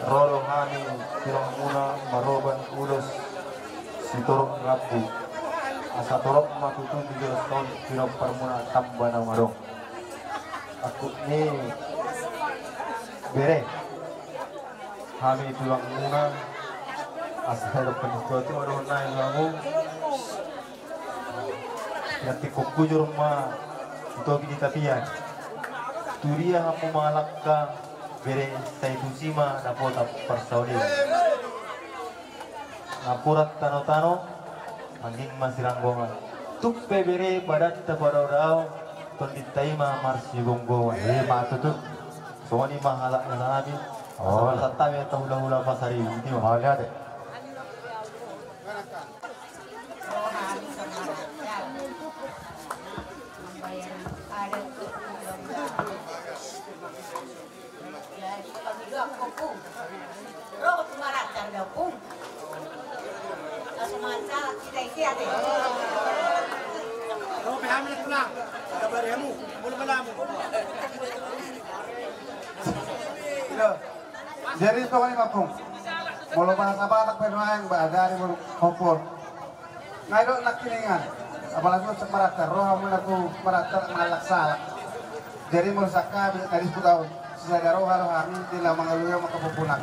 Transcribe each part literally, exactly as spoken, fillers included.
Ro do hami tulangmuna maroban ulos sitorop rambu. Asa torop ma tutu di joloan on pinomparmuna tamba na madong. Angkup ni bere, hami tulangmuna, asa hedok pendiskotik ma dohonon nami tu hamu. Nanti kujur ma tu topi ni tapian. Tu dia hamu mangalangka, bere, sai tusi ma dapotan parsaulian. Napuran tano-tano, angging ma siranggongan. Tung pe bere badanta padaodao, tondinta i ma marsigomgoman. Ima tutu. Songon i ma halak na sanami. Oh. Asa pasahat hami tu hula-hula Pasaribu, ima. Oh, lihat deh. Jadi songon i ma, Pung. Molo bahasa Batak pe nuaeng, bah, dari molo kompor. Nga i do nangkiningan. Apalagi on sian Marata, ro hamu na tu Marata mangallang salak. Jadi molo sian hami na disput au, sisada roha do hami di na mangalului au mangkapompuna.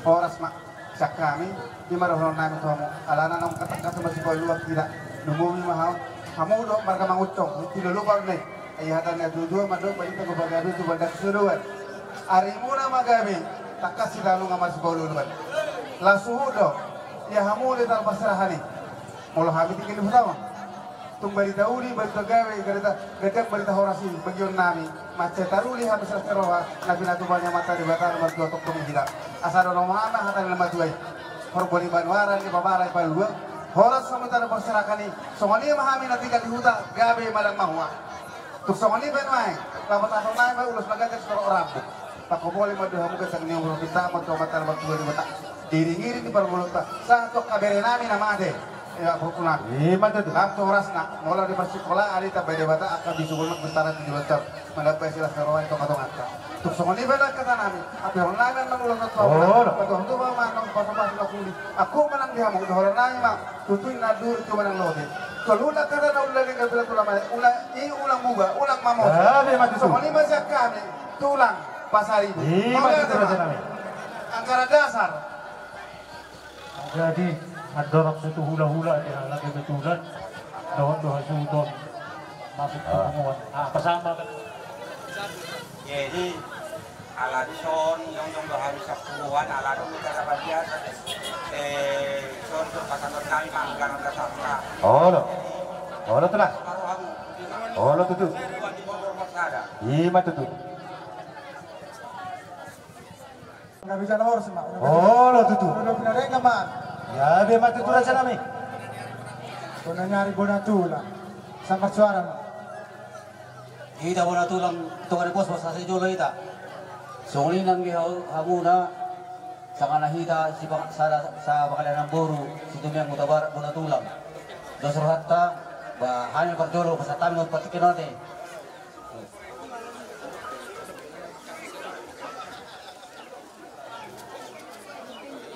Horas ma sian hami, i ma dohonon nami tu hamu. Alana naung katak-katak masipalua hita. Numobi ma hamu. Hamu do marga Mangunsong, di lolo baru nai. Ai hata na tujuan mandok barita pagabe tu balga sidohonon. Arimuna ma gabe, tangkas hita nunga marsipaolo-oloan. Laos suhut do, ia hamu di tarpaserahan i. Molo hami tingki di Hutaon. Tung barita uli, barita gabe, barita ganjang, barita horas i, bagion nami. Mansai taruli hami silas ni roha, na pinatupa ni Amanta Debata na martua tongtong hita. Asa dohonon nami ma hata ni na matua i. Horbo ni banua, ra ni pabara i palua. Horas hamu di tarpaserahan i, songon i ma hami na tinggal di huta, gabe ma dang mahua. Tung songon i pe nuaeng, laho patahon nami ma ulos na ganjang sitorop rambu. Pangkopoli ma di hamu ganjang ni umur, pinta ma tu Amanta na martua Debata. Diiring-iring di parngoluonta, sahat tu angka bere nami na mate. Ia, pahompu nami. Ima tutu. Lam tu horasna, molo di parsikolaan i, tamba Debata angka bisugul na bentaran di joloan on. Manambai silas ni roha di tonga-tonganta. Tung songon i pe da hata nami, hape dohonon nami ma ulos na tu hamu. Oh, do. Patuhon tu ma manang pasu-pasu na puli. Angkup ma nang di hamu, dohonon nami ma. Tutu i na duri tu manang lote. Tolu na hata na ula denggan, ula tu lamai, ula i, ula muba, ula mamot. Gabe ma tutu. Songon i ma sian hami, tulang Pasaribu. Ima tutu raja nami. Anggaran dasar. Jadi, andorang so tu hula-hula, dia lagi betulan, dohot-dohot suton. Masuk ke pengumuman. Ah, bersama. Jadi, ala dison, jongjong do hami sapuluan, ala do hita dapat biasa. Eh, dison do pasangon nami manggaran dasarna. Olo. Olo, tulang. Olo, tutu. Ima tutu. Nga bisa na horas ma. Olo, tutu. Olo, pinarengan ma. Gabe ma tutu raja nami. Bona ni ari bona tulang. Sangkar suara ma. Hita bona tulang, tonga ni pos, pos asa jolo hita. Songon i nang di hau-, hamuna, sangana hita, si pang-, sada, sa pangalanan boru, si Tumiang Hutabarat bona tulang. Dos rohanta, ba, hami parjolo, pasahat hami ma tu partingkian on i.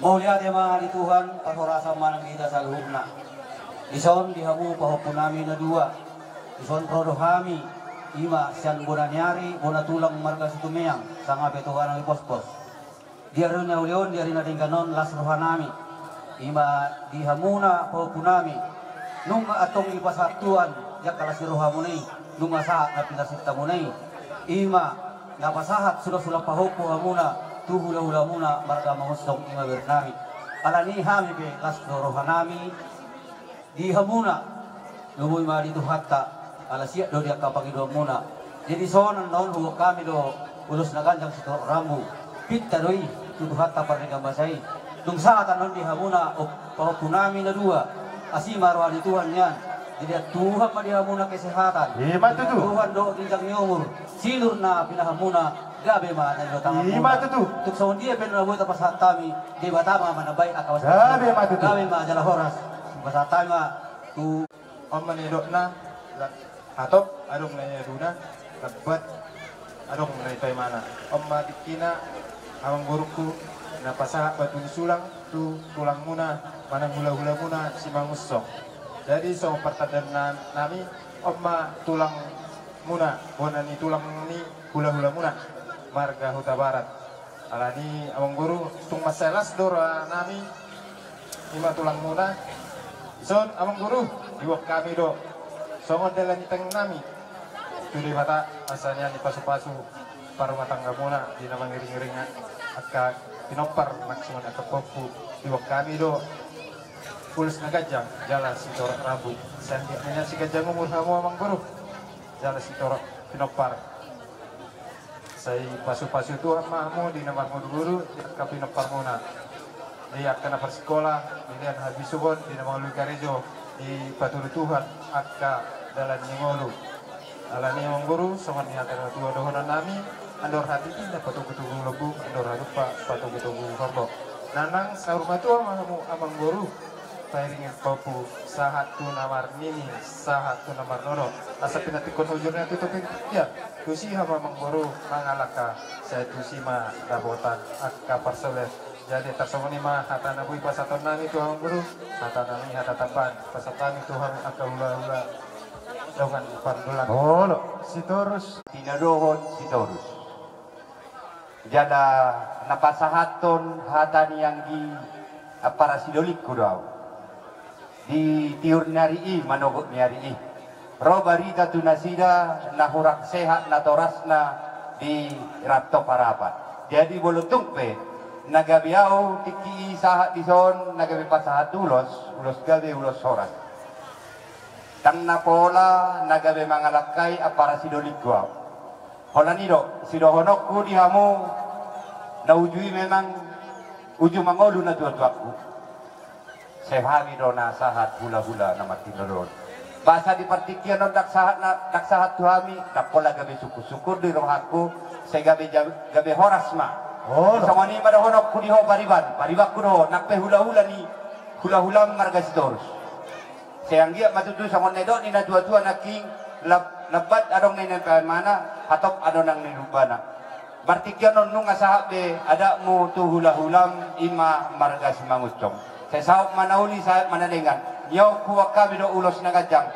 Mauliate ma di Tuhan, parhorasan ma nang di hita saluhutna. Dison di hamu pahompu nami na dua. Dison ro do hami, ima sian bona ni ari, bona tulang marga Situmeang, sanga pe tu hami na di pospos. Di ari na uli on, di ari na denggan on, las roha nami. Ima di hamuna pahompu nami. Nunga antong dipasahat Tuhan, di angka las ni rohamuna i. Nunga sahat na pinarsintamuna i. Ima Na pasahat sulang-sulang pahompu hamuna, tu hula-hulamuna, marga Mangunsong, ima bere nami. Alani i hami pe las do roha nami di hamuna, lumobi ma di Tuhanta, ala siat do di angka pangidoanmuna. Jadi songon on huboan hami do ulos na ganjang sitorop rambu. Pinta do i tu Tuhanta pardenggan basa i. Dung sahat annon di hamuna, o pahompu nami na dua, asi ma roha ni Tuhan nian. Jadi Tuhan ma di hamuna kesehatan. Ima tutu. Tuhan do ginjang ni umur. Silur na pinahanmuna, gabe ma na nilotangmuna. Ima tutu. Tung songon dia pe na boi tapasahat hami, Debata ma manambai angka basa. Gabe ma tutu. Gabe ma jala horas. Pasahat hami ma tu. On ma nidokna, la-, hatop, adong na niaduna, lambat, adong na nipaimana. On ma tingkina, amang borungku, Na pasahat batu ni sulang tu tulangmuna manang hulahulamuna Simangunsong. Jadi songon partandaannami, on ma tulangmuna, bona ni tulang ni hulahulamuna marga Hutabarat. Alani amangboru, tung mansai las do rohanami, ima tulangmuna. Dison amangboru, diboan hami do songon dalan ni tangiangnami tu Debata, asa nian dipasupasu parrumatanggaonmuna di na mangiringiring angka pinompar nang songon i angka pahompu. Diboan hami do ulos na ganjang jala sitorop rambu. Sai anggiat ma nian siganjang umur hamu amangboru jala sitorop pinompar. Sai pasupasu Tuhan ma hamu di na marmudurudu di angka pinomparmuna, di angka na parsikola, di na habisuhon, di na mangolu karejo, dipatudu Tuhan angka dalan ni ngolu. Alani amangboru, songon ni hata ni natua-tua dohononnami: Andor hatiti na patogutogu lombu, andor halumpang patogutogu horbo. Nanang saur matua ma hamu amangboru, pairingi pahompu sahat tu na marnini, sahat tu na marnono. Asa pinantikhon hujurna tu topi ia, tusi hamu amangboru mangalangka, sai tusi ma dapotan angka parsaoran. Jadi tarsongon i ma hata na boi pasahatonnami tu amangboru, hatanami hata tambahan, pasahat hami tu hamu angka hulahula dongan pardolang. Olo, Sitorus. Tinodohon Sitorus. Jala na pasahathon hata ni anggi ampara sidolingku do ahu. Di tiur ni ari i, manogot ni ari i, ro barita tu nasida na hurang sehat natorasna di Rantau Parapat. Jadi molo tung pe na gabe ahu tingki i sahat dison, na gabe pasahat ulos, ulos gabe ulos horas. Ndang na pola na gabe mangalangkai ampara sidolingku ahu. Holan i do sidohononku di hamu, na uju i memang uju mangolu natuatuangku. Sai hami do na sahat hulahula na martinodohon. Boasa di partingkian on ndang sahat na, ndang sahat tu hami, ndang pola gabe sungkunsungkun di rohangku, sai gabe ja-, gabe horas ma. Olo. Songon i ma dohononku di ho pariban, paribanku do ho, nang pe hulahula ni hulahulam marga Sitorus. Sai anggiat ma tutu songon na nidok ni natuatua nangkin, lab-, lambat adong na nipaimana, hatop adong nang nilumbana. Partingkian on nunga sahat be adatmu tu hulahulam, i ma marga Simangunsong. Sai saut ma na uli, saut ma na denggan. Nion huboan hami do ulos na ganjang,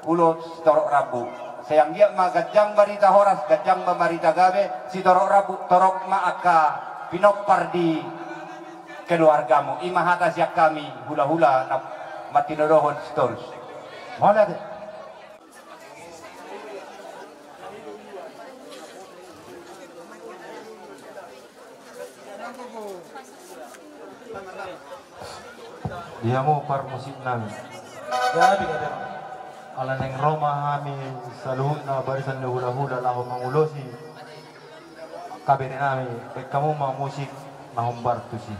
ulos sitorop rambu. Sai anggiat ma ganjang barita horas, ganjang ma barita gabe, sitorop rambu, torop ma angka pinompar di keluargamu. I ma hata sian hami hulahula na martinodohon Sitorus. Mauliate. Di hamu parmusiknami. Ala naeng ro ma hami saluhutna barisan ni hulahula laho mangulosi angka berenami, baen hamu ma musik na hombar tusi.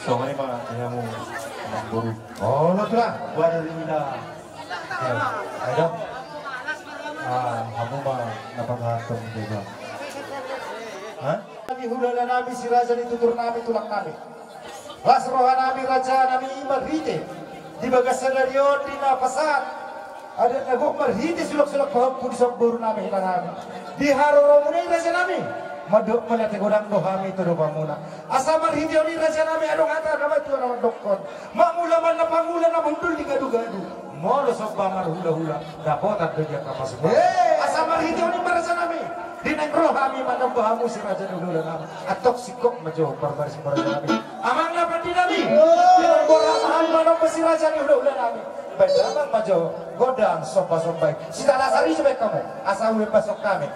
Songon i ma di hamu, amangboru. Olo, Tulang. Buat dari Ina. Ayo. Ah, hamu ma na pasahathon juga. Hah? Di hulahula nami si raja ni tutur nami, tulang nami. Las roha nami, raja nami, marhite di bagasan sadari on di na pasahat adat na gok, marhite sulak-sulak pahompu dison boru nami, hela nami. Di haroromuna i, raja nami, mandok mauliate godang do hami tu adopanmuna. Asa marhite on i, raja nami, adong hata na matua na mandokkon: Mangula ma na pangula, na hundul di gadu-gadu. Molo somba marhulahula, dapotan do di angka pasupasu. Eh. Asa marhite on i ma, raja nami, di naeng ro hami manomba hamu si raja ni hulahula nami, antong singkop ma jo parbaris, raja nami. Amang na pandi nami, oh, di naeng ro hami manomba si raja ni hulahula nami, baen damang ma jo gondang somba-somba i. Sitalasari jo baen hamu, asa uli pasok nami.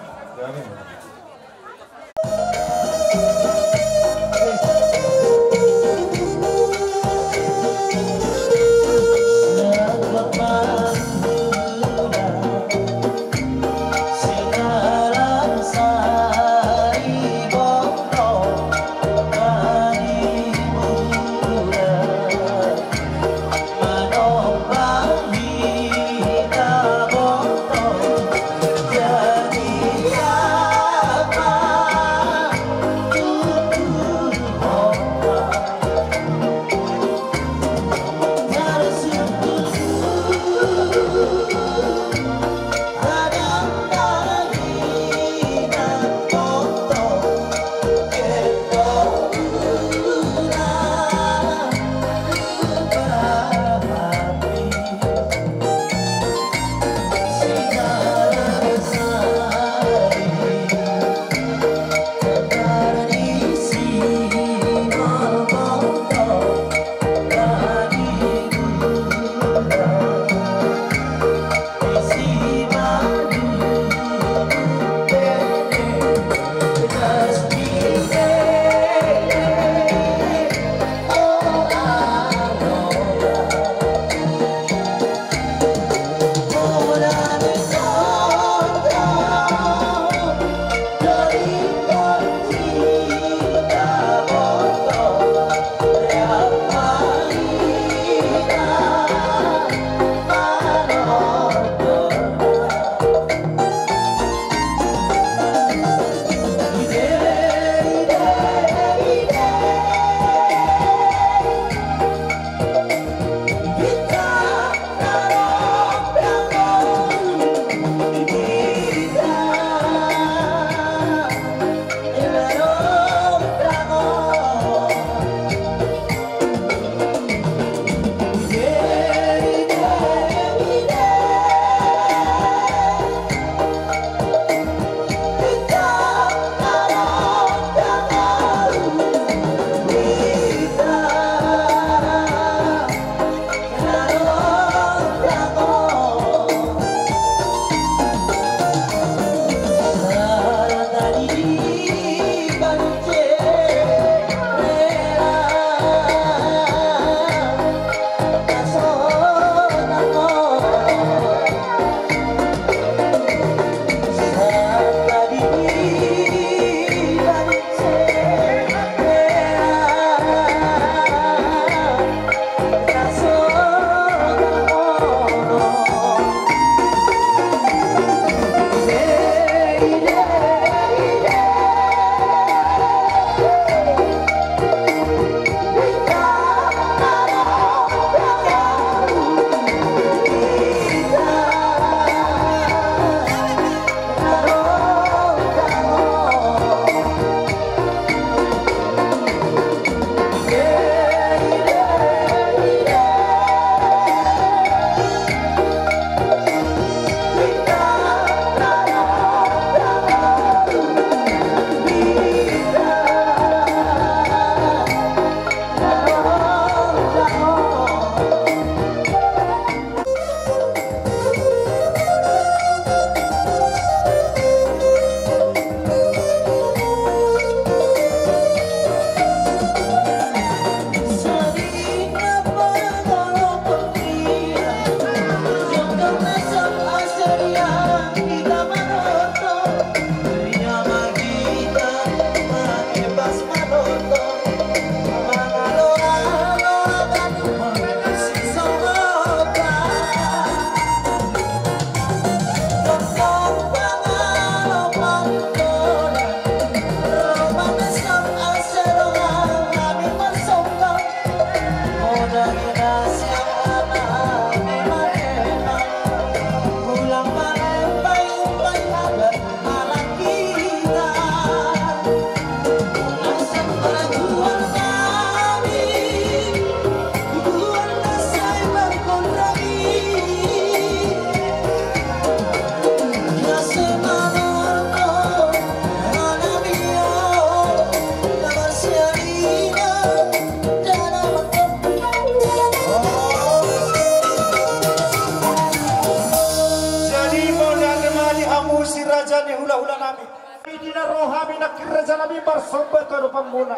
Nami marsomba tu adopanmuna.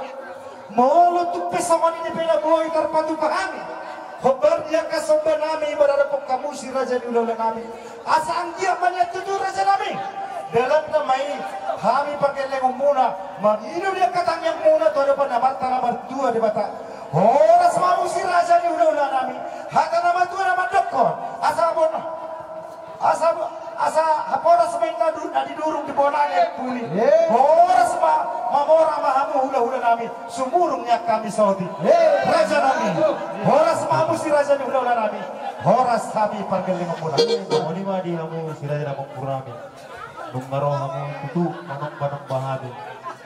Molo tung pe songon i pe na boi tarpatupa hami, hombar di angka somba nami maradophon hamu si raja ni hulahula nami, asa anggiat ma nian tutu raja nami, dalanna ma i hami pargellengonmuna mangido di angka tangiangmuna tu adopan Amanta na martua Debata. Horas ma hamu si raja ni hulahula nami. Hata na matua na mandokkon, asa bono Asa, asa haporas ma inna du-, na didurung di bona ni puli. Horas ma, mamora ma hamu hulahula nami, sumurung ni angka hami saotik. Raja nami. Horas ma hamu si raja ni hulahula nami. Horas hami pargellengonmuna. Mauliate ma di hamu si raja ni hulahula nami. Nunga ro hamu tutu manombanomba hami.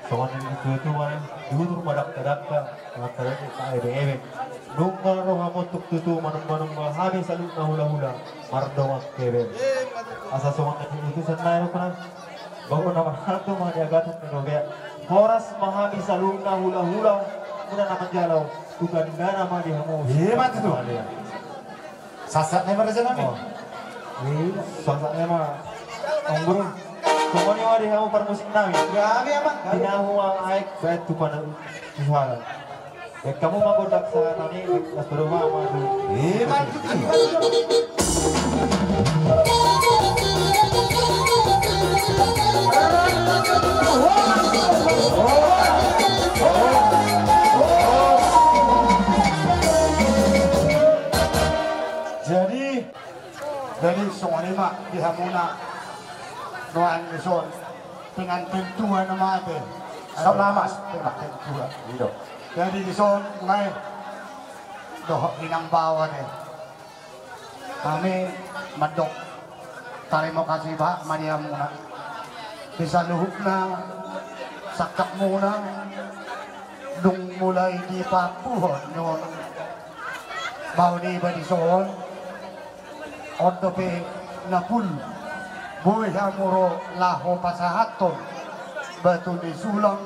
Songon i tutu ma, diutur ma dangkadangka. Mangkatai ka ebengkebeng. Nunga ro hamu tutu manombanomba hami saluhutna hulahula mardongan kebeng. Asa songon na diutusan nai rupana. Bangun na marhalto ma di agatan ni robea. Horas ma hami saluhutna hulahula muna na manjalo. Tukan dana ma di hamu. Ima tutu. Sahat ni ma raja nami. Sahat ni ma. Songon i ma di hamu parmusik nami. Nami ama. Di na hamu aek baen tu panau suhala. Baen hamu ma gondang sahat nami. Las do roha ma tu. Ima tutu. Jadi Jadi songon i ma di hamuna nuaeng dison. Pengantin tua na mate. Songon i ma. Pengantin tua. Jadi dison nai dohot inang bao ate. Hami mandok tarimo kasih banyak ma di hamuna. Di saluhutna sangkapmuna dung mulai di papuhon ni on bao niba dison. On dope na pul boi hamu ro laho pasahathon batu ni sulang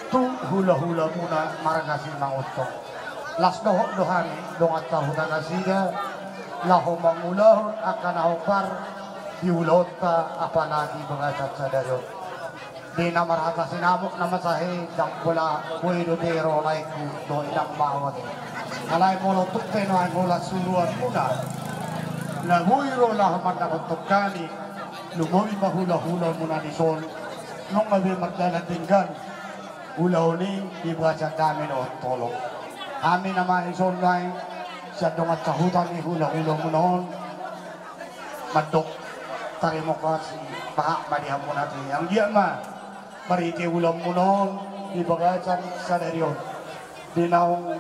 tu hulahulamuna marga Simanguntong. Las dohot do hami dongan sahuta nasida laho mangulahon angka na hombar di ulaonta apalagi bagasan sadari on. Di na marhata sinamot na masahe ndang pola boi dope ro laengku dohot inang bao ate. Alai molo tung pe nuaeng holan suruanmuna na boi ro laho mandapothon hami, lumobi ma hulahulamuna dison. Nunga be mardalan denggan ulaon i di bagasan dame dohot holong. Hami nama dison nuaeng sian dongan sahuta ni hulahulamuna on mandok tarimo kasih banyak ma di hamuna ate. Anggiat ma marhite ulaonmuna on di bagasan sadari on di naung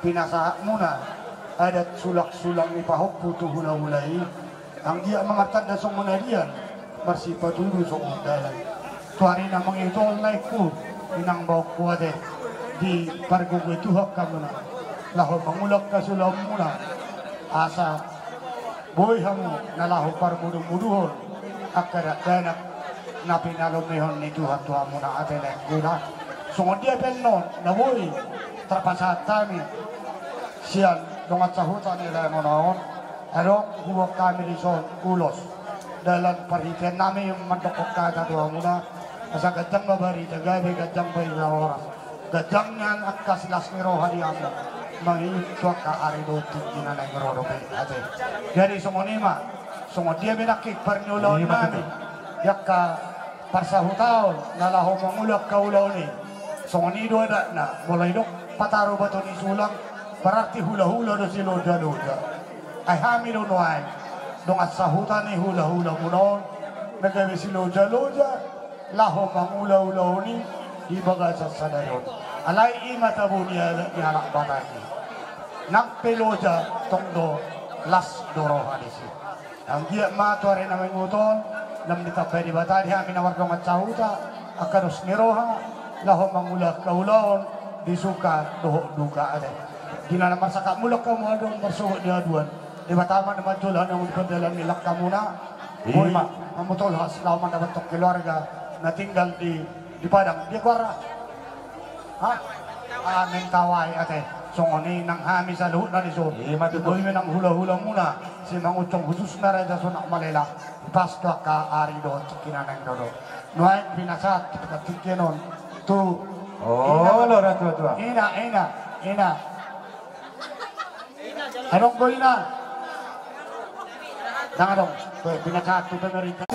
pinasahatmuna adat sulangsulang ni pahompu tu hulahula i. Anggiat ma martanda songon adian, marsipatudu songon dalan. Tu ari na mangihut on laengku, inang baoku ate, dipargogoi Tuhan hamuna laho mangula angka sulaonmuna. Asa boi hamu na laho parmudumuduhon angka dakdanak na pinalomehon ni Tuhan tu hamuna ate laengkuna. Songon dia pe annon na boi tarpasahat hami sian dongan sahuta ni laengona on, adong huboan hami dison ulos dalan parhitean nami mandokkon hata tu hamuna. Asa ganjang ma barita gabe, ganjang barita horas. Ganjang nian angka silas ni roha di hamu mangihut tu angka ari dohot tingki na naeng ro dope ate. Jadi songon i ma, songon dia be nangkin parniulaon nami di angka parsahutaon na laho mangula angka ulaon i. Songon i do adatna, molo didok pataru batu ni sulang, berarti hulahula do silojaloja. Ai hami do nuaeng dongan sahuta ni hulahulamuna on na gabe silojaloja laho mangula ulaon i di bagasan sadari on. Alai i ma tabo ni adat ni halak Batak i. Nang pe loja tong do las do roha disi. Anggiat ma tu ari na mangihut on lam ditambai Debata di hami na mardongan sahuta angka dos ni roha laho mangula angka ulaon di suka dohot duka ate. Di na marsangkap mulak hamu adong marsogot ni haduan, Debata ma na manjalo na mangihut pardalan ni langkamuna. Boi hamu tolhas laho mandapothon keluarga na tinggal di, di Padang, di Kuarna. Ha? Amen tawai ate. Songon i nang hami saluhutna dison. Boi ma nang hulahulamuna Simangunsong, khususna Raja Sonak Malela, pas tu angka ari dohot tingki na naeng ro do. Nuaeng pinasahat tu tingki on Oh, lo ra tua-tua. Ina, ina, ina. Adong do ina. Ndang adong. Tua, pinakahat tu pemerintah.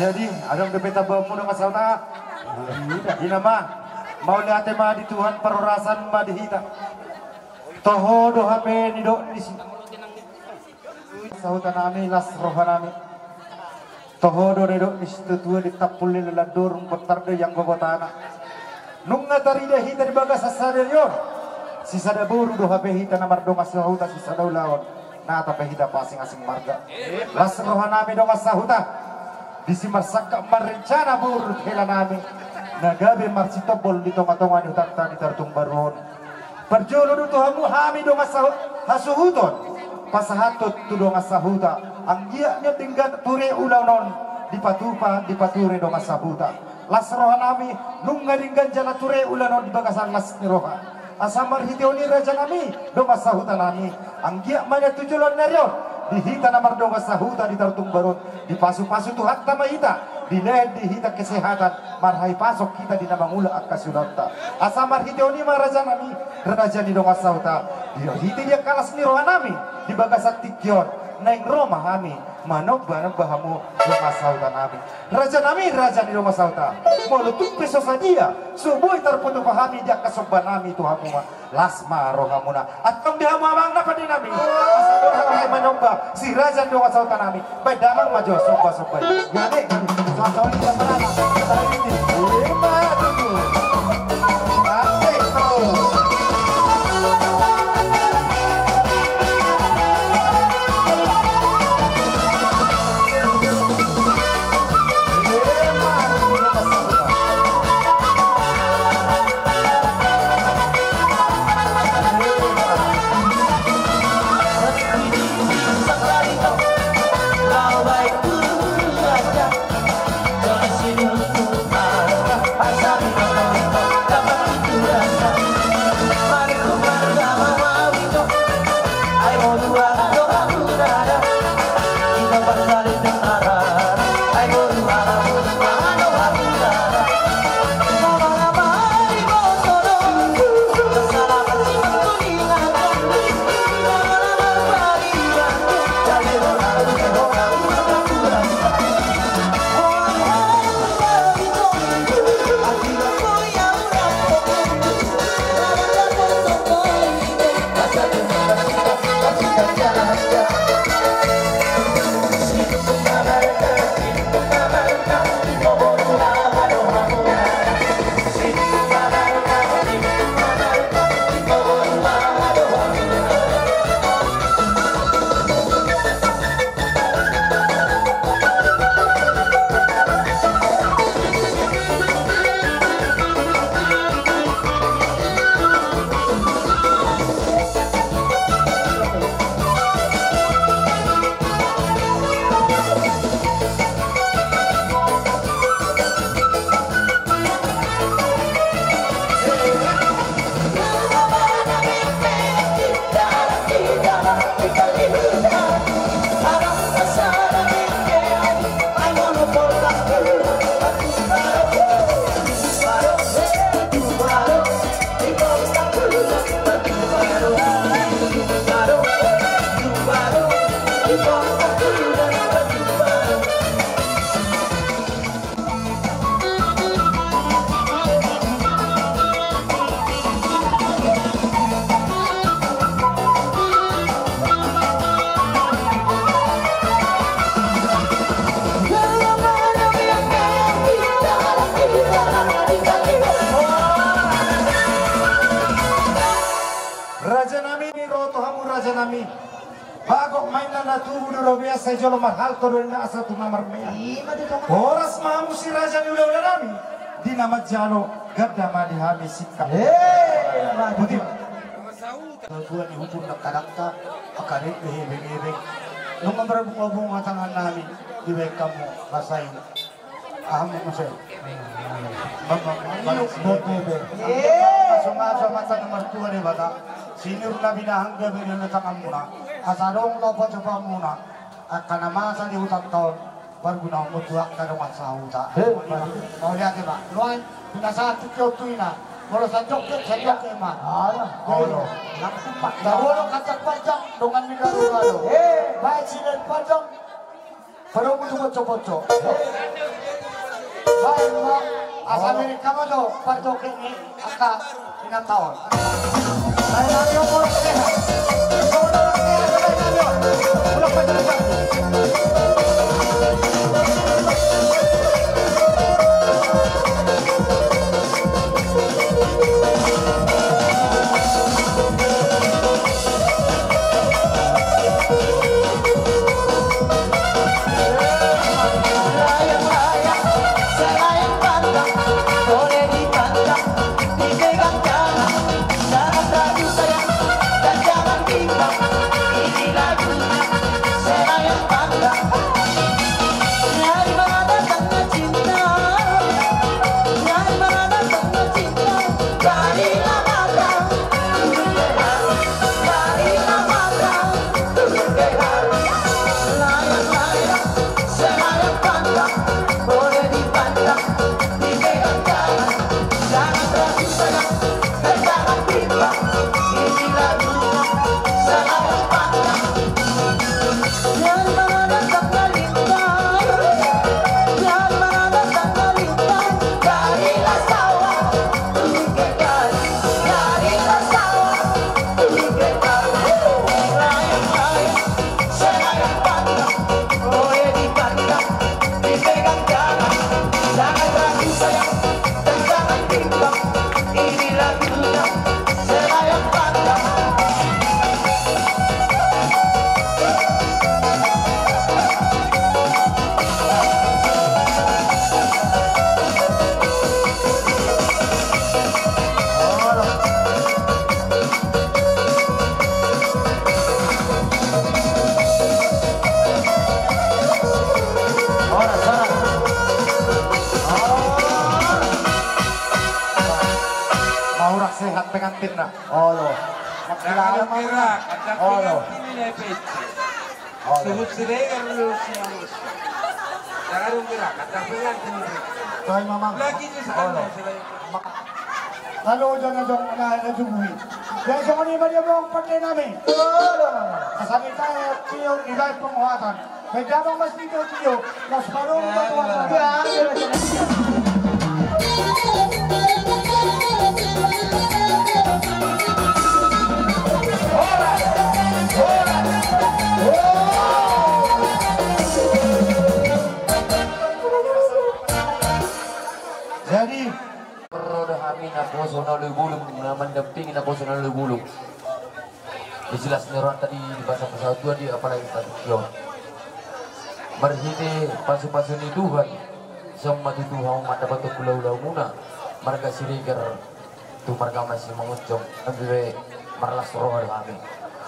Jadi, adong dope tambaonmu dongan sahuta? Ina ma, mauliate ma di Tuhan, parhorasan ma di hita. Toho do hape nidok ni si sahuta nami, las roha nami. Toho do nidok ni situatua, di tampul ni lalandorung, bontar do ianggo gotana. Nunga tarida hita di bagasan sadari on. Sisada boru do hape hita na mardongan sahuta, sisada ulaon. Nata pe hita pasingasing marga. Las roha nami dongan sahuta. Disi marsangkap marrencana boru hela nami na gabe marsitombol di tonga-tonga ni hutanta di Tartung Baru on. Parjolo do tu hamu hami dongan sahu-, hasuhuton pasahathon tu dongan sahuta, anggiat nion denggan ture ulaon on dipatupa, dipature dongan sahuta. Las roha nami, nunga denggan jala ture ulaon on di bagasan las ni roha. Asa marhite on i raja nami, dongan sahuta nami, anggiat ma nian tu joloan ni ari on, di hita na mardongan sahuta di Tartung Baru on, dipasu-pasu Tuhanta ma hita, dilehon di hita kesehatan, marhahipason hita di na mangula angka siulaonta. Asa marhite on i ma raja nami, raja ni dongan sahuta, di hite di angka las ni roha nami di bagasan tingki on, naeng ro ma hami manomba-nomba hamu dongan sahuta nami. Raja nami, raja ni dongan sahuta, molo tung pe so sadia, so boi tarpatupa hami di angka somba nami tu hamu ma, las ma rohamuna. Antong di hamu amang na pande nami, asa boi hami manomba si raja ni dongan sahuta nami. Baen damang ma jo somba-somba i. Jadi, so-, so-, Raja nami, ro tu hamu raja nami. Bagot ma inna na tubu di robean, sai jolo marhalto do inna asa tu na marmean. Ima di tonga. Horas ma hamu si raja ni hulahula nami, di na manjalo ganda ma di hami singkat. Eh, boti ma. Tuan ni hubung na kadangka, akarik di hebeng-hebeng. Nunga marbunga-bunga tangan nami, dibaen hamu rasai. Aha ma muse? Bang, bang, bang, bang. Maso-maso ma tu na martua Debata. Sinur na binahen gabe di tanganmuna. Asa adong na pajumpangmuna angka na masa di hutanta on, marguna hamu tu angka dongan sahuta. Mauliate ma. Nuaeng pinasahat tingki on tu ina. Molo sanjongkek, sanjongkek ma. Alah, olo. Langsung ma. Taboto kacang panjang dongan ni galo-galo. Baen sidain panjang. Padomu tu ponco-ponco. Baen ma, asa Amerika ma jo parjongkek ni angka inanta on. Baen ma jo, boras sehat. Boras sehat, baen ma jo. Ulang panjang. Maurak sehat pengantinna. Olo. Maklum gerak, olo. Suhut Siregar lu si Manusia. Jangan gerak, ada pengantin. Toi mamang. Lagi di sana. Lalu jangan dong na na jumui. Ya jangan ni madia mong pande nami. Asa kita tio di baik penguatan. Beda dong mas tio tio. Mas baru batu. Jadi, roda hami naposo na uli bulung, na mandampingi naposo na uli bulung. Di silas ni rohanta di, di basa persatuan di apalagi satu kion. Marhite pasu-pasu ni Tuhan, songon ma tutu hamu mandapothon hulahula muna, marga Siregar, tu marga Simanjuntak, na boi marlas roha do hami.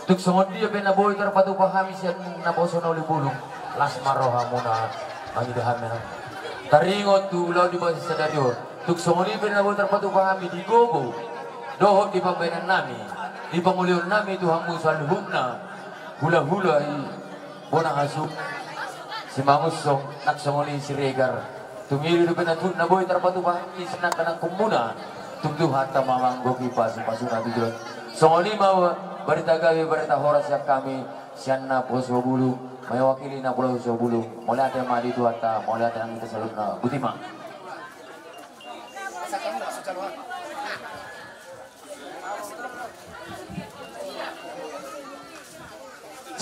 Tung songon dia pe na boi tarpatupa hami sian naposo na uli bulung, las ma roha muna mangido hami. Taringot tu ulaon di bagasan sadari on. Tung songon i pe na boi tarpatupa hami di gogo dohot di pambahenan nami, di pangolihon nami tu hamu saluhutna. Hulahula i bona hasu, Simangunsong, nang songon i Siregar. Tumili dope na tutu na boi tarpatupa i sinangkanangkonmuna. Tung Tuhanta ma manggohi pasupasuna tu joloan. Songon i ma barita gabe, barita horas sian hami, sian naposo bulung, mewakili naposo bulung. Mauliate ma di Tuhanta, mauliate nang di hita saluhutna. Botima.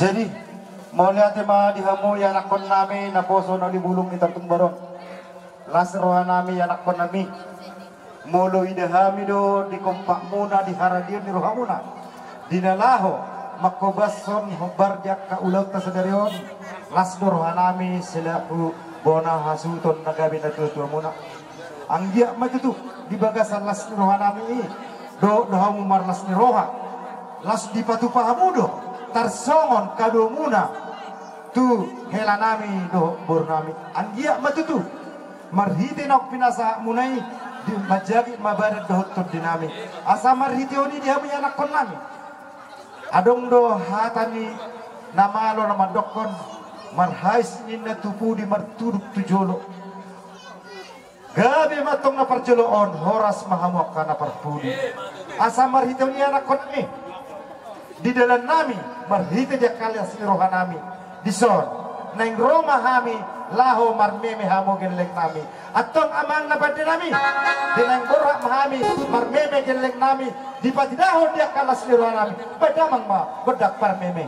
Jadi, mauliate ma di hamu ianakkonnami naposo na di bulung ni Tanjung Baron. Las rohanami ianakkonnami. Molo ida hami do di kompakmuna di haradion ni rohamuna, di na laho mangkobashon hombar di angka ulaonta sadari on, las do rohanami selaku bona hasuhuton na gabe natuatuamuna. Anggiat ma tutu di bagasan las ni rohanami i dohot do hamu marlas ni roha, laos dipatupa hamu do tarsongon kadomuna tu helanami dohot borunami. Anggiat ma tutu marhite naung pinasahatmuna i, di, manjagit ma badan dohot tondinami. Asa marhite on i di hamu ianakkonnami. Adong do hata ni na malo na mandokkon, marhais ninna tu pudi martuduk tu jolo. Gabe ma antong na parjolo on, horas ma hamu angka na parpudi. Asa marhite on ianakkonnami, di dalannami, marhite di angka las ni rohanami, dison naeng ro ma hami laho marmeme hamu gellengnami. Antong amang na pandenami, di naeng borhat ma hami marmeme gellengnami, dipatindangkon di angka las ni rohanami. Baen damang ma gondang parmeme.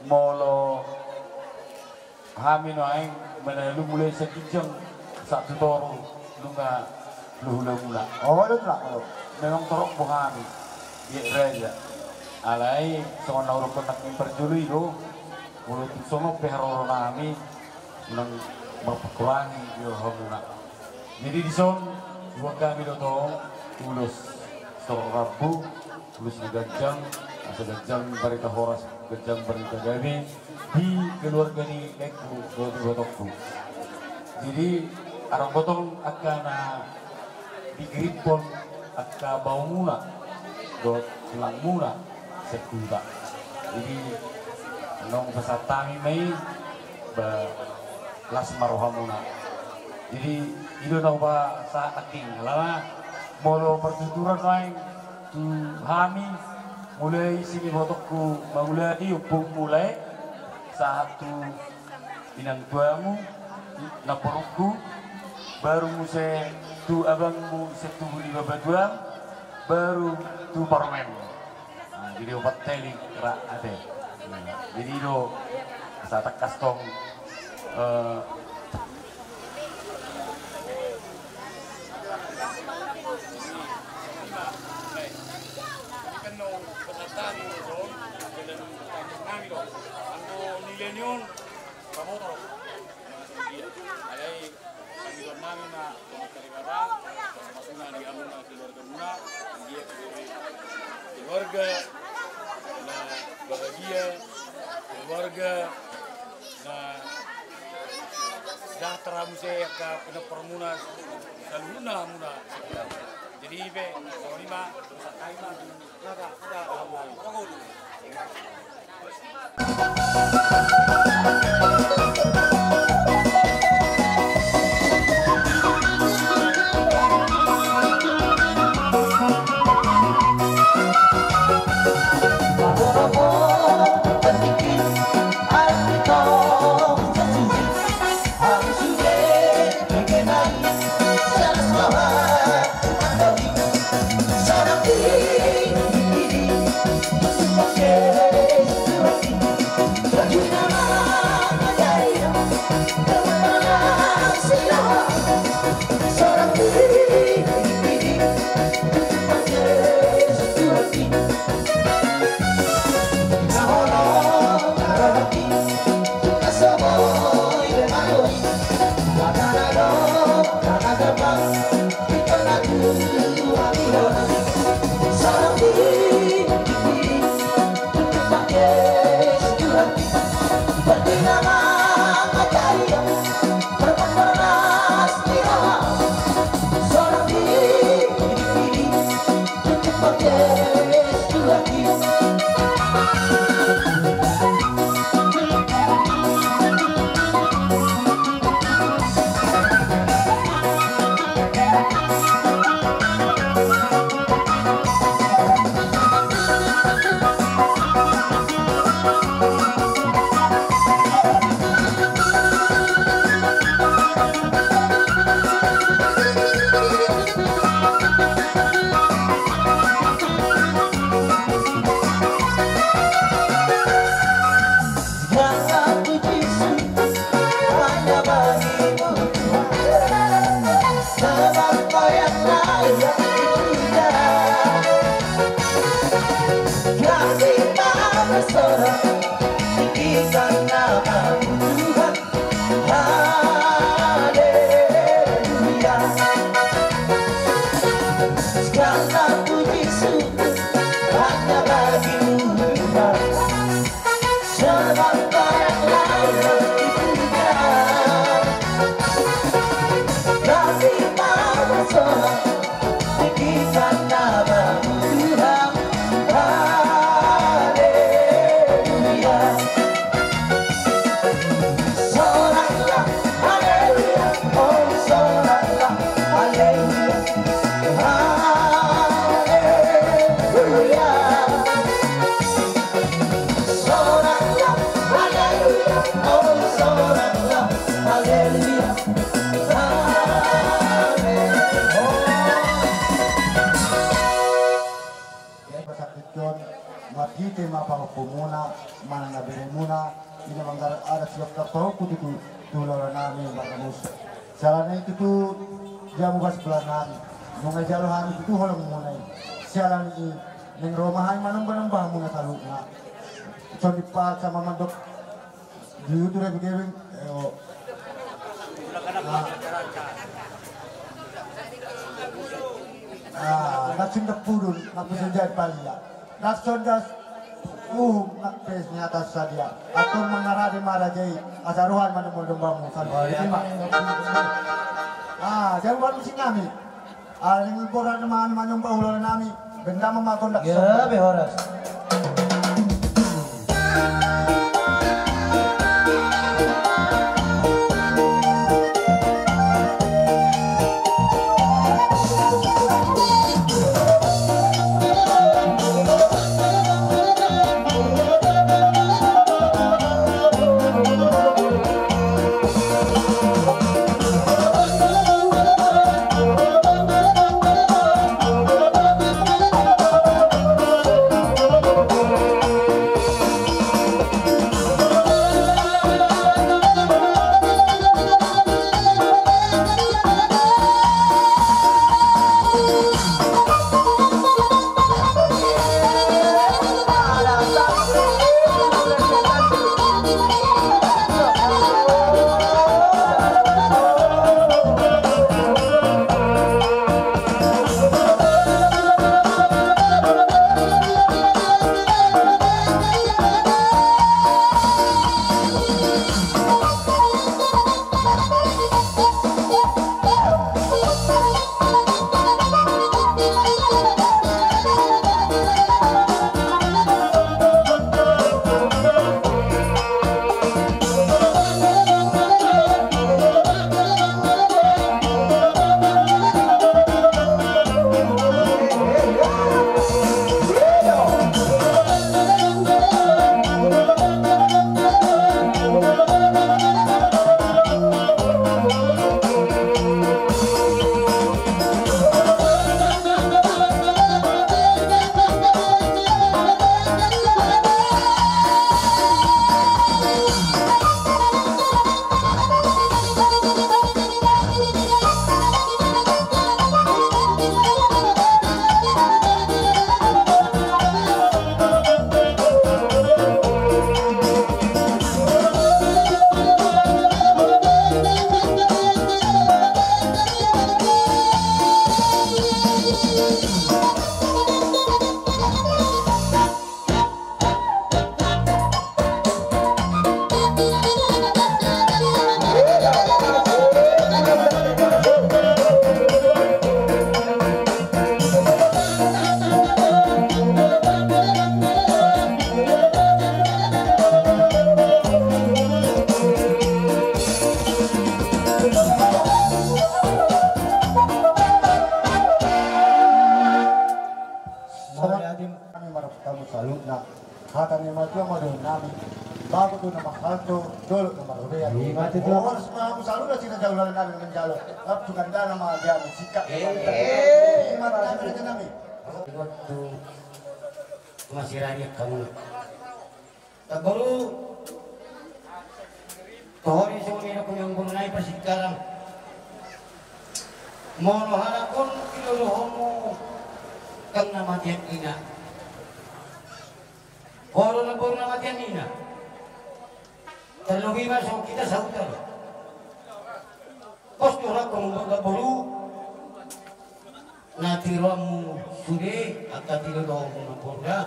Molo hami nuaeng manalu mulai sian ginjang sahat tu toru nunga hulahula. Oh, iya, Pak. Memang torop do hami, dia raja. Alai songon na hudokkon nangkin parjolo i do, molo tung songon pe haroronami, unang mamparkurangi di rohamuna. Jadi dison, buat hami do tong, ulos sitorop rambu, ulos na ganjang, asa ganjang barita horas, ganjang barita gabe di keluarga ni laengku dohot ibotongku. Jadi adong do tong angka na digiriphon angka baomuna dohot tulangmuna sian huta. Jadi naung pasahat hami ma i, ba las ma rohamuna. Jadi i do na hupasahat nangkin, alana molo partuturan lain tu hami, mulai sian ibotongku mangulai, ompung mulai, sahat tu inang tuamu, namborungku, baru muse tu abangmu sian tubu ni bapa tuam, Baru tu parmen. Nah, jadi opat teli ra ate. Nah, jadi do asa tangkas tong, eh, Anggo nilai ni on, pamotor. Alai, pangidoan nami ma, tongtong tarima bang, masuna di amuna keluarga muna, dia keluarga na bahagia, keluarga na sejahtera muse angka pinompar muna, saluhutna muna. Jadi, ipe, songon i ma, dosa kai ma. Ia pasahathon, marhite ma pahompumuna, manang na beremuna, i na manggarar adat siap tarpahompu tutu tu ulaon nami margabus. Siala ni i tutu, dia mubas bola nami. Nunga jalo hami tutu holongmuna i. Siala ni i, naeng ro ma hami manomba-nomba hamuna saluhutna. Songon i pa sama mandok. Di utur ya begini. Ah, na sindak pudun, na pesenjai palia. Na sondas uhum, na pes nyata sadia. Atau mangarade marajai, asa rohan mana mau dombamu, saluhutna. Ah, jangan buat musik kami. Ala ni i borat ma hami manomba ulaon nami, bahen damang ma gondang. Gabe horas. Kami marhata saluhutna. Hata ni natuatua ma dohonon nami. Bagot do na marhalto, dolok na marrobean. Ima tutu. Horas ma hamu saluhutna, sina jaulalan nami manjalo. Rap tu kandana ma dia musika. Eh. Ima nami, raja nami. Bagot tu masirani kamu. Namboru, toho di songon i do hami namboru nai parsingkaran. Molo halak on didodohonmu, ndang na mate ina. Molo namboru na mate ina, tarlobi ma songon hita sahuta do. Pos do rohangku namboru. Na tiroanmu sude, angka tiroanmu namboru da.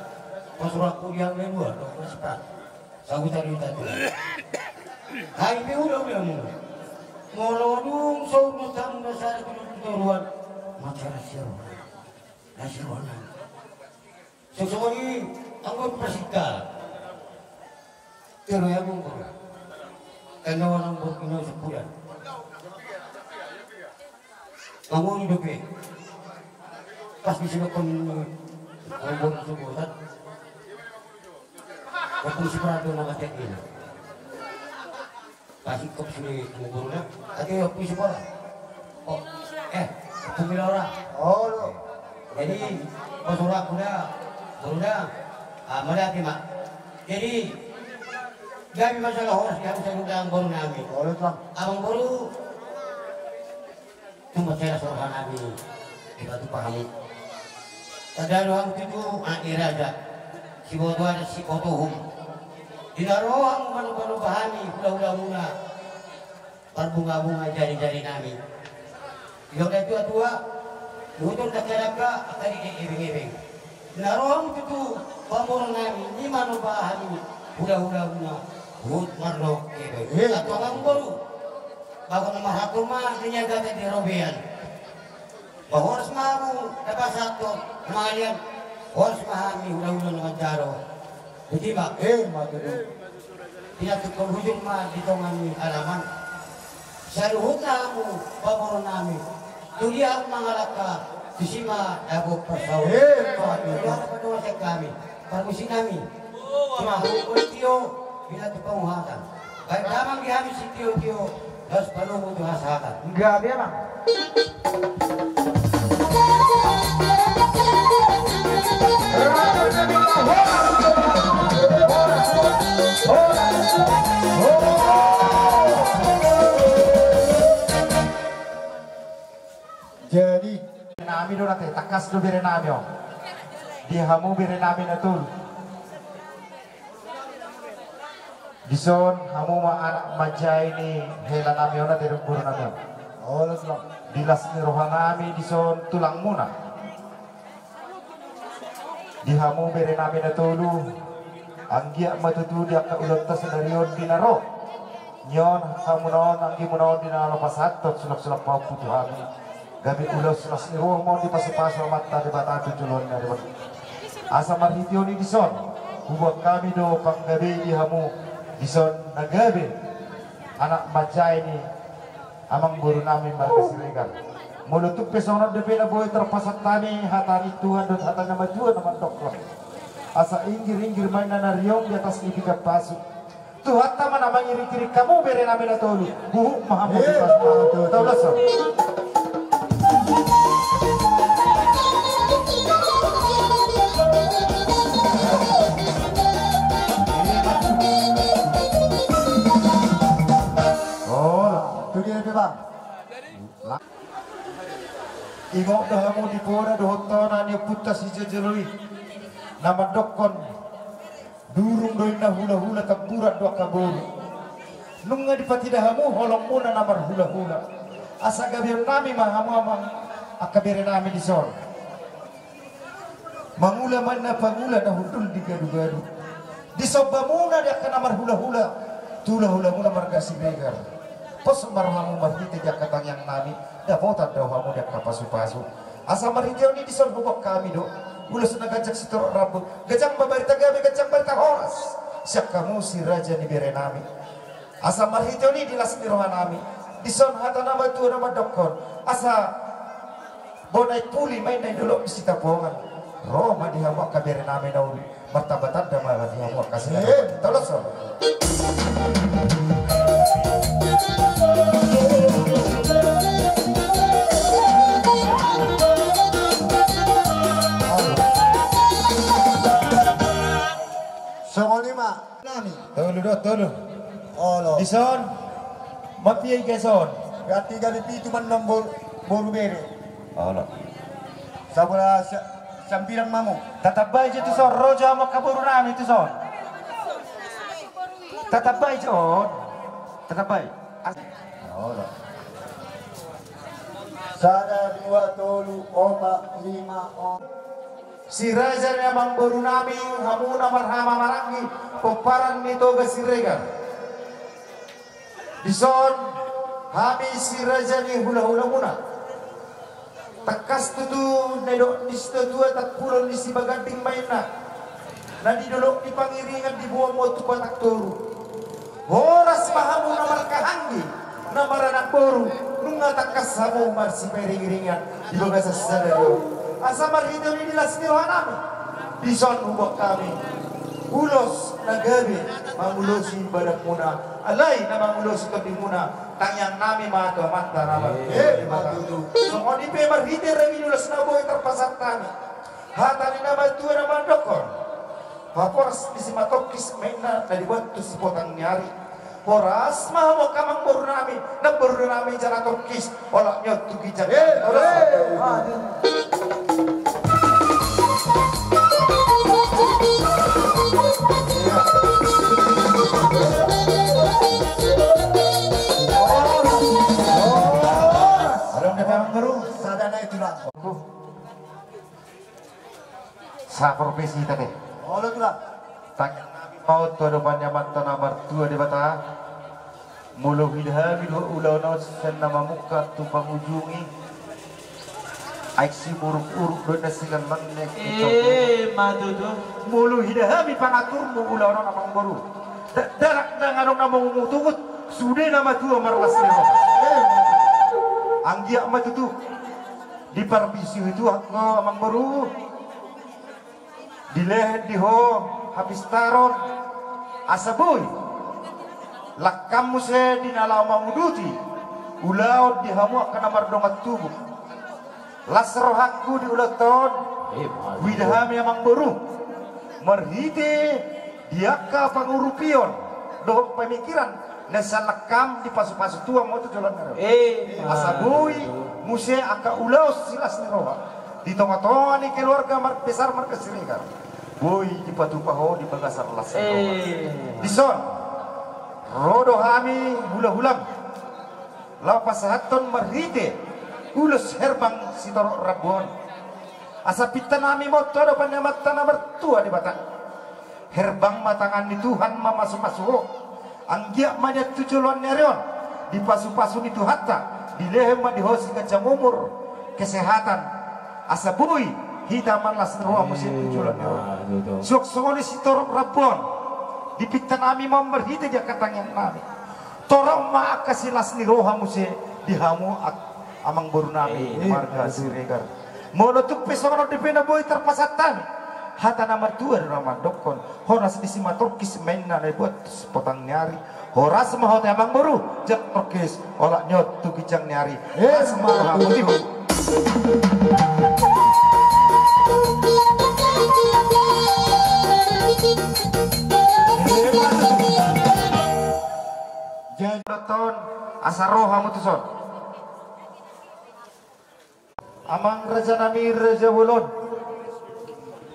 Pos rohangku di hami na dua, dua belas pat. Sahuta do hita tu. Hai pe ulaulamu. Molo dung so umur tamu na sada tu toruan. Macara siro. Na siro na. Songon i anggo parsingkaran. Tiro ya mungkur. Karena orang berkino sebulan. Bangun dope. Pas disidokon anggo sebulan. Waktu si Prado nama tekil. Pas ingkop sude tu boruna, ate, ompung Sipora. Oh, eh, ompung Milora. Oh, lo. Jadi, pos rohangku da, boru da, ah, mauliate ma. Jadi, gabe ma jala horas di hamu saluhutna amangboru nami. Oh, lo, Tuan. Amangboru, Tumpak sera sorga nami, dipatupa hamu. Tanda do hamu tutu anak ni raja, siboto adat siboto uhum. Di na ro hamu manomba-nomba hami hula-hulamuna, parbunga-bunga jari-jari nami. Di na ro natuatua, luhut on dangka-dangka, angka didek ebeng-ebeng. Na ro hamu tutu pamoruon nami, i ma na bahen hami hula-hulamuna, huhut mardohot ebe. Eh. Antong amangboru, bagot na marhalto ma di niagatan di robean. Ba horas ma hamu na pasahathon mangalian, horas ma hami hula-hula na manjalo. Botima. Eh, ma tutu. Pinantukkon hujur ma di tonga ni alaman. Saluhutna hamu pamoruon nami, tu dia hamu mangalangka, tusi ma dapot parsaulian. Eh, ma tutu. Padosa hami, parmusi nami. Ima hamu tio, pinantuk panguhatan. Baen damang di hami sitio-tio, laos palomo tu hasahatan. Gabe ma. Jadi, nami do na te, tangkas do bere nami on. Di hamu bere nami na tolu. Dison hamu ma anak manjae ni hela nami on ate dohot boru nami on. Olo, Tulang. Di las ni roha nami dison tulangmuna. Di hamu bere nami na tolu, anggiat ma tutu di angka ulaonta sadari on di na ro. Nion hamuna on, anggimuna on di na laho pasahathon sulak-sulak pahompu tu hami. Gabe ulaon las ni roha ma on dipasu-pasu Amanta Debata tu joloan ni ari on. Asa marhite on i dison, huboan hami do panggabean di hamu dison na gabe anak manjae ni amangboru nami marga Siregar. Molo tung pe songon on dope na boi tarpasahat hami hata ni Tuhan dohot hata ni natuatua na mandokkon. Asa inggir-inggir ma inna na riong di atas ni pinggan pasu. Tuhanta ma na mangiring-iring hamu bere nami na tolu. Huhut ma hamu. Eh, di pas ma tutu. Taulas on. Oh, tu dia pe, Bang. Ingot do hamu di poda dohot tona ni ompunta sijolojolo i na mandokkon. Durung do inna hula-hula, tamburan do angka boru. Nunga dipatida hamu holongmuna na marhula-hula. Asa gabeon nami ma hamu amang angka bere nami dison. Mangula ma inna pangula na hundul di gadu-gadu. Disombamuna di angka na marhula-hula, tu hula-hulamuna marga Siregar. Pos ma rohamu marhite di angka tangiang nami, dapotan do hamu di angka pasu-pasu. Asa marhite on i dison huboan hami do ulos na ganjang sitorop rambu, ganjang ma barita gabe, ganjang barita horas sian hamu si raja ni bere nami. Asa marhite on i di las ni roha nami, dison hata ni natuatua na mandokkon, asa bona i puli ma inna i dolok ni Sitapongan. Ro ma di hamu angka bere nami na uli, martamba-tamba ma di hamu angka sinadari. Toloshon. Songon i ma nami. Tolu do, tolu. Olo. Dison. Mapiai gason. Berarti gabe pitu ma annon boru, boru bere. Olo. Sabola sa-, sambilang ma hamu. Tatambai jo tuson, ro jo hamu angka boru nami tuson. Tatambai jo on. Tatambai. Olo. Sada, dua, tolu, opat, lima, onom. Si raja ni amangboru nami, hamu na marhaha maranggi, pomparan ni Toga Siregar. Dison, hami si raja ni hula-hula muna. Tangkas tutu, na didok ni situatua, tampulon ni sibaganding ma inna. Na di dolok ni Pangiringan diboan ma tu Batang Toru. Horas ma hamu na marhahaanggi, na maranak boru, nunga tangkas hamu marsiparing-iringan di bagasan sadari on. Asa marhite on i di las ni roha nami. Dison huboan hami ulos na gabe mangulosi badanmuna, alai na mangulosi tondimuna, tangiang nami ma tu Amanta na martua Debata. Songon i pe marhite ragil ulos na boi tarpasahat hami. Hata ni na matua na mandokkon: Haporas ni simatongkis ma inna na dibuat tu sipotang ni ari. Horas ma hamu angka amangboru nami, namboru nami jala tongkis, olat ni on tu ginjang. Adong da amangboru. Sada na i tulang. Saprofesi hita te. Olo, tulang. Tangiang nami ma on tu adopan ni Amanta na martua Debata. Molo huida hami do ulaon on sian na mamungka tu pangujungi, aek simuruk-uruk do na silaon. Emma tutu. Molo huida hami pangaturmu ulaon on, amangboru, da-, dakdanak ndang adong na mangutungut, sude na matua marlas ni roha. Anggiat ma tutu diparbisuhi Tuhan ho, amangboru. Dilehen di ho hapistaron, asa boi langkam muse di na laho manguduti ulaon di hamu angka na mardongan tubu. Las rohangku di ulaonta on, huida hami, amangboru, marhite di angka pangurupion dohot pamikiran na sian langkam, dipasu-pasu Tuhan ma on tu joloan ni ari on. Asa boi muse angka ulaon silas ni roha di tonga-tonga ni keluarga mar-, besar marga Siregar, boi dipatupa ho di bagasan las ni roha. Dison, ro do hami hula-hulam laho pasahathon marhite ulos herbang sitorop rambu on. Asa pinta nami ma on tu adopan ni Amanta na martua Debata. Herbang ma tangan ni Tuhan mamasu-masu ho. Anggiat ma nian tu joloan ni ari on, dipasu-pasu ni Tuhanta, dilehen ma di ho siganjang umur, kesehatan, asa boi hita marlas ni roha muse tu joloan ni ari on. Suang songon i sitorop rambu on, di pinta nami ma on marhite di angka tangiang nami. Torop ma angka silas ni roha muse di hamu ak-, amangboru nami marga Siregar. Molo tung pe songon on dope na boi tarpasahat hami, hata na martua do na mandokkon: Horas ni simatongkis ma inna na dibuat tu sipotang ni ari. Horas ma ho, amangboru, jala tongkis, olat ni on tu ginjang ni ari. Las ma rohamu. Jadi, asa ro hamu tuson. Amang raja nami, raja bolon,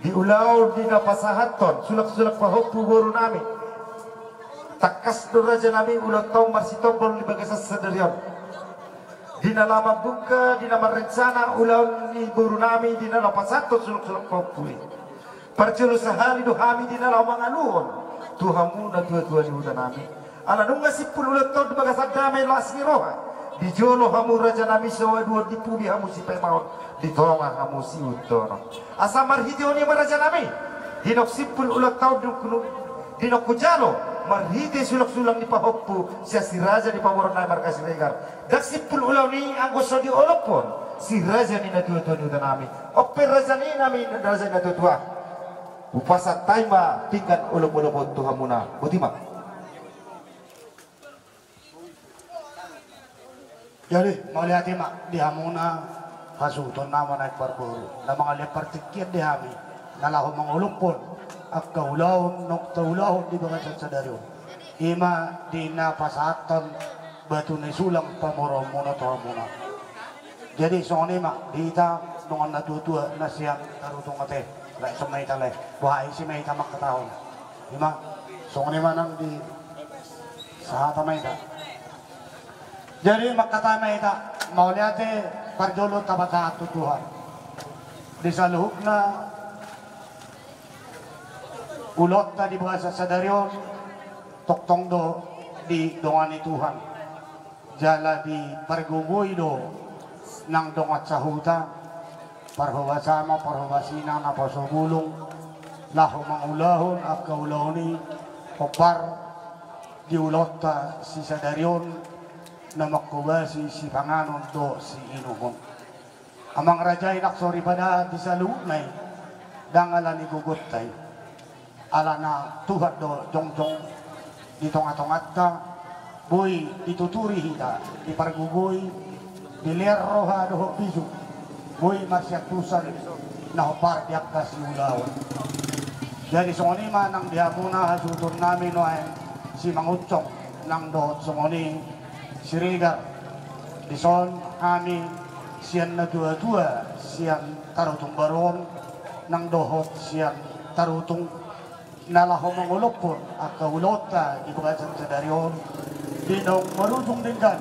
di ulaon di na pasahathon sulak-sulak pahompu boru nami, tangkas do, raja nami, ulaonta on marsitombol di bagasan sadari on. Di na laho mambuka, di na marrencana ulaon ni boru nami, di na laho pasahathon sulak-sulak pahompu i, parjolo sahali do hami di na laho mangaluhon tu hamu natua-tua ni huta nami. Ala nunga simpul ulaonta on di bagasan dame, las ni roha. Di jolo hamu, raja nami, sihaduan, di pudi hamu sipaima-imaon, di tonga hamu siuntonon. Asa marhite on i ma, raja nami, di naung simpul ulaonta on, di naung hujalo marhite sulak-sulak ni pahompu sian si raja ni pamoruon nami marga Siregar. Ndang simpul ulaon i anggo so diolophon Si raja ni natuatua ni huta nami. On pe raja ni nami, raja ni natuatua. Hupasahat hami ma pinggan olopolop on tu hamuna. Boti ma. Jadi, mauliate ma di hamuna, hasuhuton nama na parboru. Na mangalean partingkian di hami. Na laho mangolophon angka ulaon naung taulahon di bagasan sadari on. I ma di na pasahathon batu ni sulang pamoruonmuna tu hamuna. Jadi songon i ma di hita dongan natuatua na sian Tarutung ate. Lae, songon i ma hita lae. Boha ise ma hita mangkatahon. I ma songon i ma nang di sahata ma hita. Jadi mangkatai ma hita, mauliate parjolo tapasahat tu Tuhan. Di saluhutna ulaonta di bagasan sadari on, tongtong do didongani Tuhan. Jala dipargogoi do nang dongan sahuta, parhobas ama, parhobas ina, naposo bulung, laho mangulahon angka ulaon i, hombar di ulaonta sisadari on, na manghobasi sipanganon dohot siinumon. Amang raja i nang soripada di saluhutna i, ndang ala ni gogonta i. Alana Tuhan do jongjong di tongatonganta, boi dituturi hita, dipargogoi, dilean roha dohot bisuk, boi marsiantusan na hombar di angka siulaon. Jadi songon i ma nang di hamuna hasuhuton nami nuaeng Simangunsong nang dohot songon i Siregar. Dison hami sian natuatua sian Tarutung Baru on nang dohot sian Tarutung na laho mangolophon angka ulaonta di bagasan sadari on, di naung marujung denggan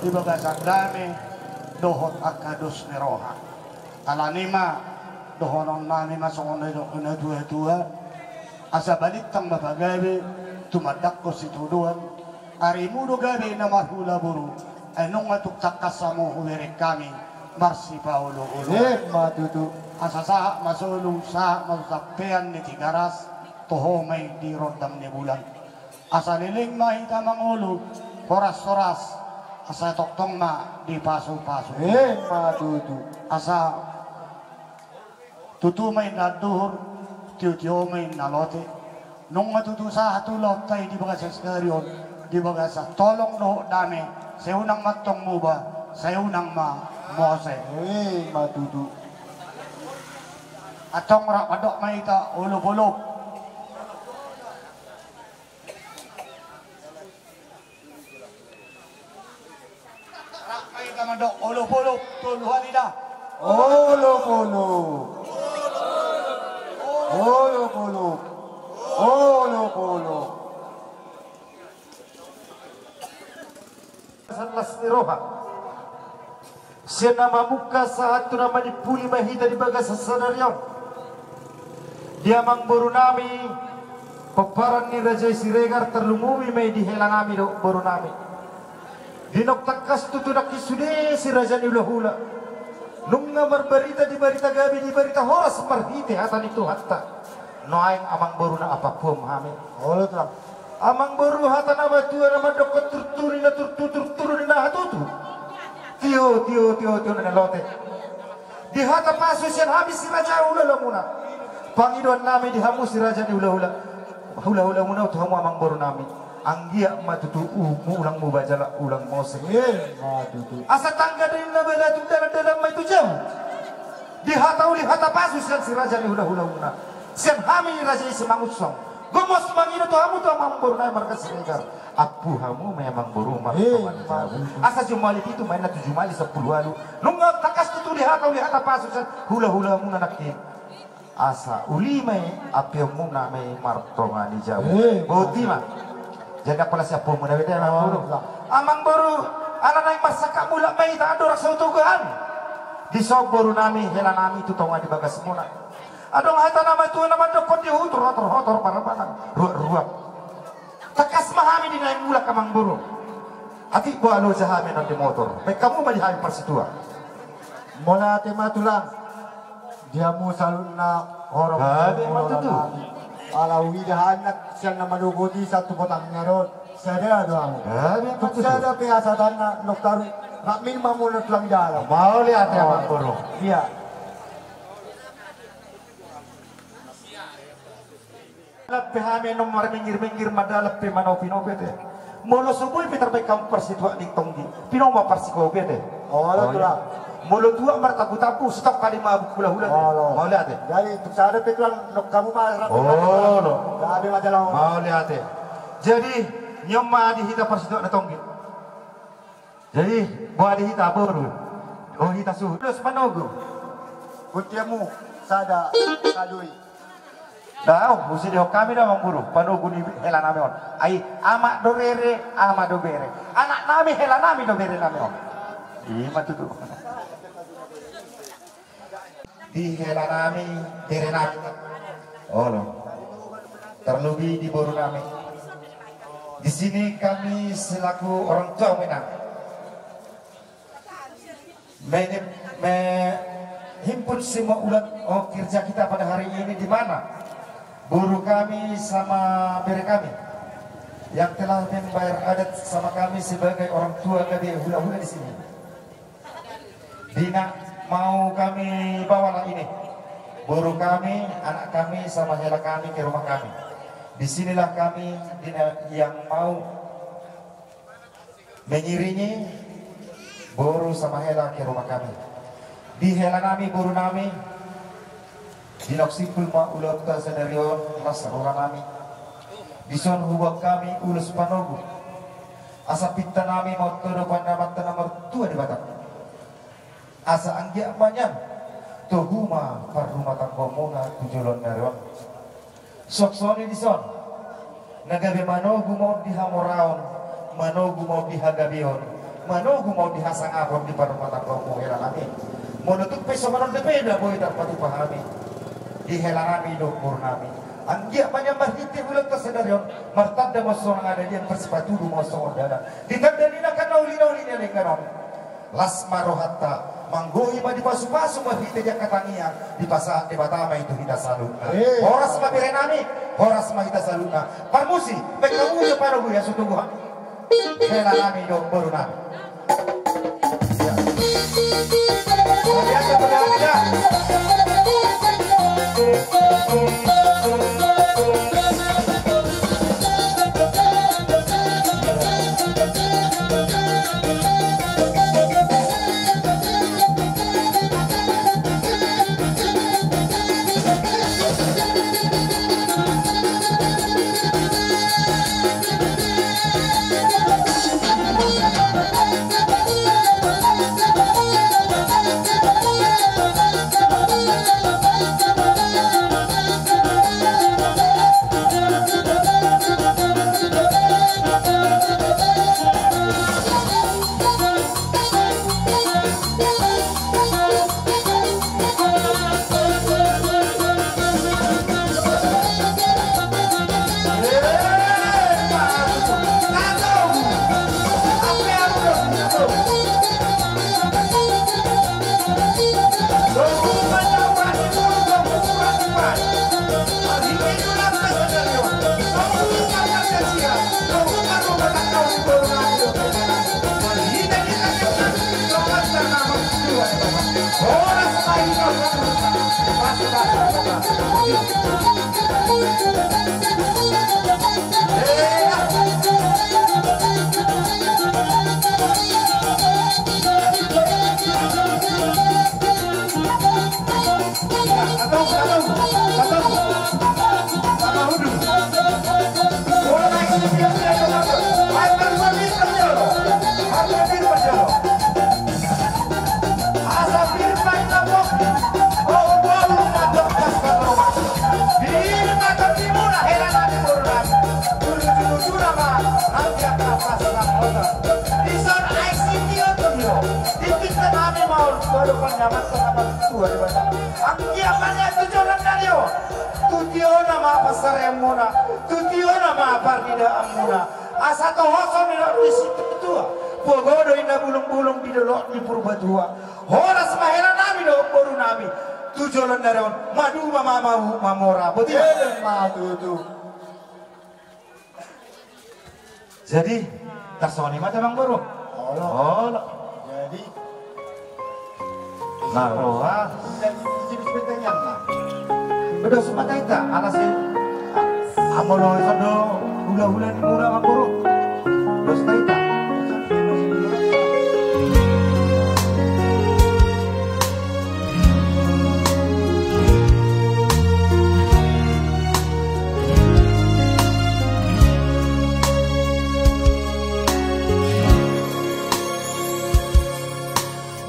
di bagasan dame dohot angka dos ni roha. Alani i ma dohonon nami ma songon na didok ni natuatua, asa balintang ma pagabe, tumandangkon sitadoan, arimu do gabe na marhula boru, ai nunga tung tangkas hamu hubereng hami marsipaolooloan. Emma tutu. Asa sahat ma solu, sahat ma tu sampean ni Tigaras, toho ma i di rondang ni bulan. Asa leleng ma hita mangolu, horashoras, asa tongtong ma dipasupasu. Emma tutu. Asa tutu ma inna anduhur, tiotio ma inna lote. Nunga tutu sahat ulaonta i di bagasan sadari on, di bagasan tolong dohot dame, sai unang ma antong muba, sai unang ma mose. Emma tutu. Antong rap mandok ma hita olopolop. Rap ma hita mandok olopolop, tolu hali da. Olopolop. Olopolop. Olopolop. Las ni roha. Sian na mamungka sahat tu na manimpuli ma hita di bagasan sadari on. Di amangboru nami, pomparan ni Raja i Siregar, tarlumobi ma i di hela nami dohot boru nami. Di naung tangkas tutu nangkin sude si raja ni hulahula. Nunga marbarita di barita gabe, di barita horas marhite hata ni Tuhanta. Nuaeng amangboru na apampuon hami. Olo, Tulang. Amangboru, hata na matua na mandokkon turtu ni na turtu, turtu ni na hatutu. Tio, tio, tio, tio na lote. Di hata pasu sian hami si raja hulahulamuna. Pangidoan nami di hamu si raja ni hulahula. Hulahulamuna tu hamu amangboru nami. Anggiat ma tutu umu ulang muba jala ulang mose. Emma tutu. Asa tangga do ninna balatuk, dalan-dalan ma i tu jabu. Di hata uli hata pasu sian si raja ni hulahulamuna. Sian hami raja i Simangunsong. Gomos mangido tu hamu tu amangboru nami marga Siregar. Ampu hamu ma amangboru marga Siregar. Asa jumali pitu ma inna tu jumali sampulu ualu. Nunga tangkas tutu di hata uli hata pasu sian hulahulamuna nangkin. Asa uli ma i ampuonmuna ma i martonga ni jabu. Boti ma. Jadi apala siampuonmuna bete amangboru. Amangboru, ala naeng marsangkap mulak ma i, tahan do rasa utugahan. Dison boru nami, hela nami tu tonga ni bagasmuna. Adong hata na matua na mandokkon di hutur hotor-hotor parbanan ruak-ruak. Tangkas ma hami di naeng mulak amangboru. Atik boha loja hami non di motor. Baen hamu ma di hami parsitua. Mauliate ma Tulang. Di hamu saluhutna horong. Gabe ma tutu. Ala huida hami sian na manogoti satu potang nyaron. Sada do hamu. Gabe ma tutu. Sada pe hasahatanna noktaru. Kami mamuna tulang jalan. Mauliate, oh, amang boru. Iya. Lam pe hami annon marminggir-minggir, mandalan pe manopi-nopi, ate. Molo so boi pe tarbaen hamu parsituak ni tonggi, pinompar ma parsikopi, ate. Olo, oh, iya, tulang. Molo tuak martambu-tambu, stop kali mabuk hula-hula, ate. Olo. Mauliate. Jadi, tung sada pe tulang, nang hamu ma rapi. Olo. Gabe ma jala olo. Mauliate. Jadi, nion ma di hita parsituak ni tonggi. Jadi, boha di hita, boru? Oh, hita suhut. Terus panogu. Guntiamu sada, sadui. Dao, muse dihon hami do, amang boru, panogu ni hela nami on. Ai, ama do rere, ama do bere. Anak nami, hela nami do bere nami on. Ima tutu. Di hela nami, bere nami. Olo. Terlebih di boru nami. Di sini kami selaku orang tua menang. Mene-, me-, himpun semua ulat, oh, kerja kita pada hari ini, di mana boru kami sama bere kami yang telah membayar adat sama kami sebagai orang tua gabe hula-hula di sini. Di na mau kami bawalah ini, boru kami, anak kami, sama hela kami ke rumah kami. Di sinilah kami, di na yang mau mengiringi boru sama hela ke rumah kami. Di hela nami, boru nami, di na simpul ma ulaonta sadari on, las roha nami. Dison huboan hami ulos panogu. Asa pinta nami ma on tu Amanta na martua Debata. Asa anggiat ma nian togu ma parrumatanggaonmuna tu joloan ni ari on. Suang songon i dison, na gabe manogu ma on di hamoraon, manogu ma on di hagabeon, manogu ma on di hasangapon di parrumatanggaonmu, hela nami. Molo tung pe songon on dope na boi tarpatupa hami, di hela nami dohot boru nami, anggiat ma nian marhite ulaonta sadari on martanda ma on songon na denggan, marsipatudu ma on songon dalan di tanda ni angka na uli-uli ni na denggan on. Las ma rohanta, manggohi ma, dipasupasu marhite di angka tangiang, dipasahat Debata ma i tu hita saluhutna. Eh. Horas ma bere nami, horas ma hita saluhutna. Parmusik, baen hamu jo panogu, ia so togu hami. Hela nami dohot boru nami. Ia. Mauliate, mauliate, ia. Dison aek sitio tu tio, di pinta nami ma on, tu adopan ni Amanta na martua Debata. Anggiat ma nian tu joloan ni ari on, tu tiona ma pansarianmuna, tu tiona ma parnidaanmuna. Asa tohoson ni dok ni situa, pogo do inna bulung-bulung di dolok ni Purbatua. Horas ma hela nami dohot boru nami, tu joloan ni ari on, maduma ma, ma, mamora. Boti ma. Emma tutu. Jadi, tarsongon i ma ate, amang boru. Olo. Olo. Jadi, nah, oh, ah, jadi sibit-sibit dengan, nah. Udah sempat aja, alas ya. Amolo sodo hula-hula ni mura mangkuru. Dos taita.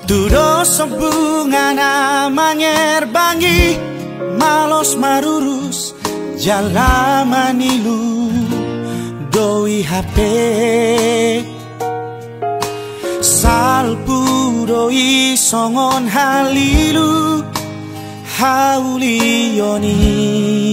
Tudos sombungan na mangerbangi, malos marurus jala manilu, doi hape salpu do i songon halilu haulion i.